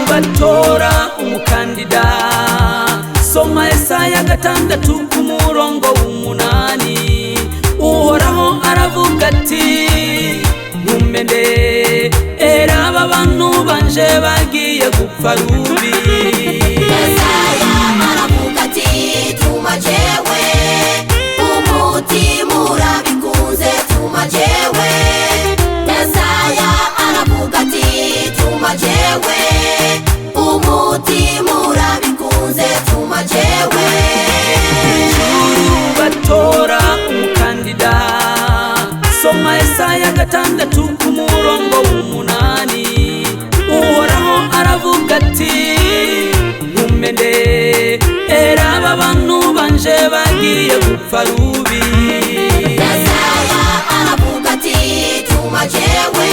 Batora umukandida soma Yesaya 6 ku murongo 8. Uhoraho aravuga ati ntumende era aba bantu banje bagiye gupfa rubi. Yesaya aravuga ati tuma jewe umutima urabikunze tuma jewe. Yesaya aravuga ati tuma jewe umutima urabikunze tuma jewe. Ijuru batora umukandida soma Yesaya 6 ku murongo 8. Uhoraho aravuga ati ntumende era aba bantu banje bagiye gupfa rubi. Yesaya aravuga ati tuma jewe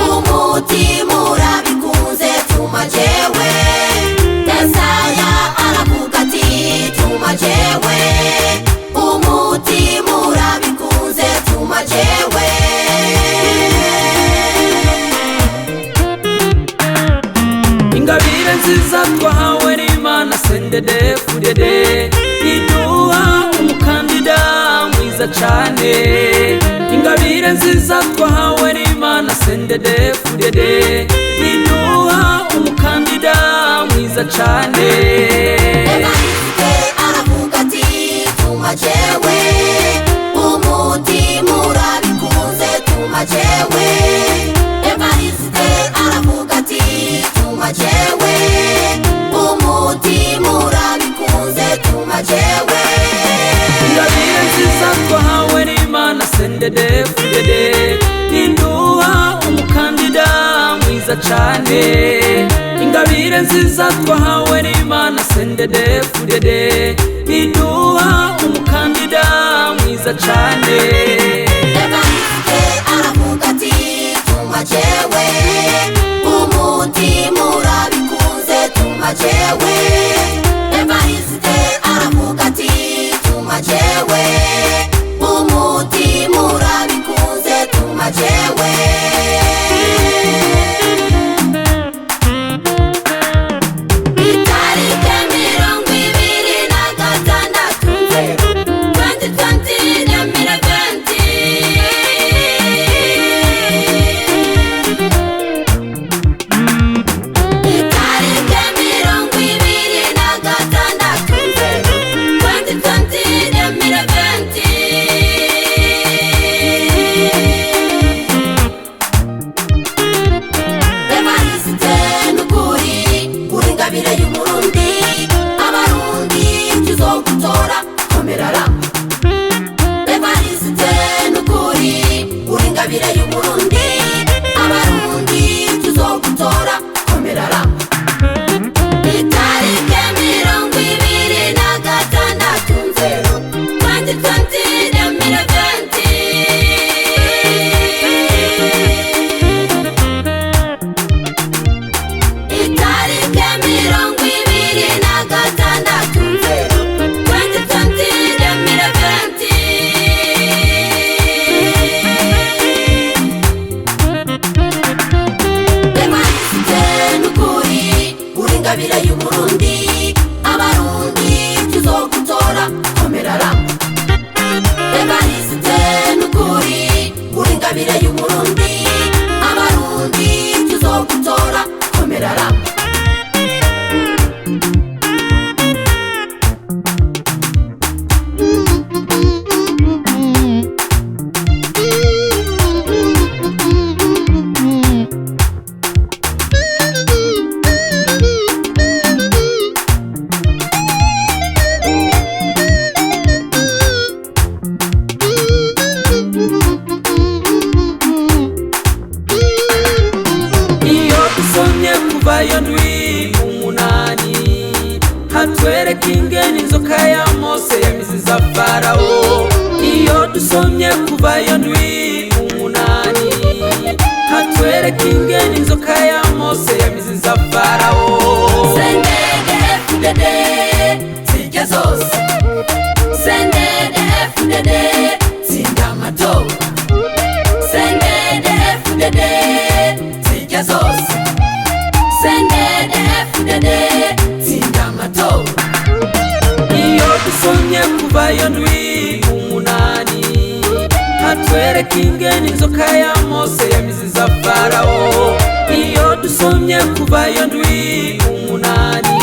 umutima urabikunze tuma jewe. Yesaya aravuga ati tuma jewe umutima urabikunze tuma jewe. Ingabire nziza twahawe n'Imana sendede fudede iduha umukandida mwiza cane. Ingabire nziza twahawe n'Imana sendede fudede iduha umukandida mwiza cane. Evariste aravuga ati tuma jewe umutima urabikunze tuma jewe. Evariste aravuga ati tuma jewe umutima urabikunze tuma jewe. Ingabire nziza twahawe n'Imana sendede fudede iduha umukandida mwiza cane. Ingabire nziza twahawe n'Imana sendede fudede iduha umukandida mwiza cane. Evariste aravuga ati tuma jewe umutima urabikunze tuma jewe. Evariste aravuga ati tuma jewe umutima urabikunze tuma jewe. Itariki 26 2020 ndwi umunani hatwereka ingene inzoka ya Mose yamiziza Farawo. Iyo dusomye kuvayo ndwi umunani hatwereka ingene inzoka ya Mose yamiziza Farawo. CNDD-FDD zijya zose, CNDD-FDD tsinda amatora, CNDD-FDD zijya zose, CNDD-FDD tsinda amatora. Iyo dusomye kuvayo ndwi umunani hatwereka ingene inzoka ya Mose yamiziza Farawo. Iyo dusomye kuvayo ndwi umunani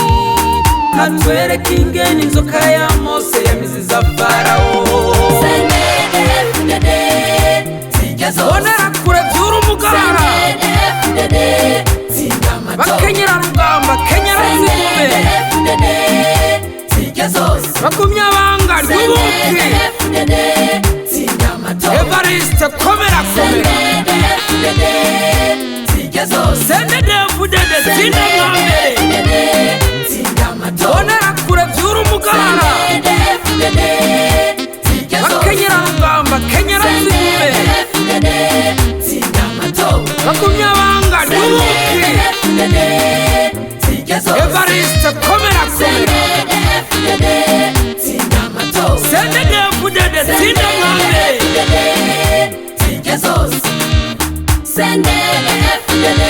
hatwereka ingene inzoka ya Mose yamiziza Farawo. CNDD-FDD zijya zose, Bonera kure vyura umugara, CNDD-FDD tsinda amatora, bakenyera rugamba kenyera zigume, CNDD-FDD zijya zose, bagumya banga ry'ubuki. CNDD-FDD tsinda amatora, Evariste komera komera, CNDD-FDD zijya zose, CNDD-FDD tsinda bwa mbere. CNDD-FDD tsinda amatora, Bonera kure vyura umugara, CNDD-FDD zijya zose, bakenyera rugamba kenyera zigume, CNDD-FDD tsinda amatora, bagumya banga ry'ubuki. CNDD-FDD zijya zose, Evariste komera komera, CNDD-FDD tsinda amatora, CNDD-FDD tsinda bwa mbere. CNDD-FDD zijya zose, CNDD-FDD.